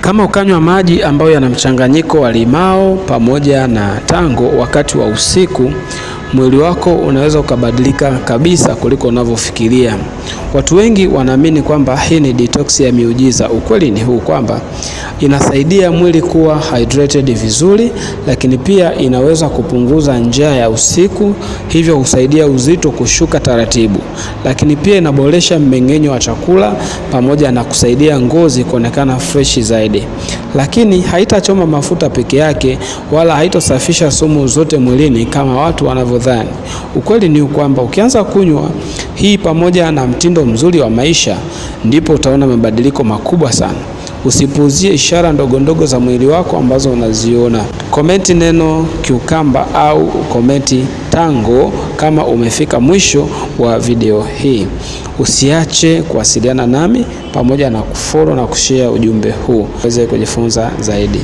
Kama ukanywa maji ambayo yana mchanganyiko wa limao pamoja na tango wakati wa usiku, mwili wako unaweza ukabadilika kabisa kuliko unavyofikiria. Watu wengi wanaamini kwamba hii ni detox ya miujiza. Ukweli ni huu kwamba inasaidia mwili kuwa hydrated vizuri, lakini pia inaweza kupunguza njaa ya usiku, hivyo husaidia uzito kushuka taratibu. Lakini pia inaboresha mmeng'enyo wa chakula pamoja na kusaidia ngozi kuonekana freshi zaidi. Lakini haitachoma mafuta peke yake wala haitosafisha sumu zote mwilini kama watu wanavyodhani. Ukweli ni kwamba ukianza kunywa hii pamoja na mtindo mzuri wa maisha, ndipo utaona mabadiliko makubwa sana. Usipuuzie ishara ndogo ndogo za mwili wako ambazo unaziona. Komenti neno cucumber au komenti tango kama umefika mwisho wa video hii. Usiache kuwasiliana nami pamoja na kufollow na kushare ujumbe huu uweze kujifunza zaidi.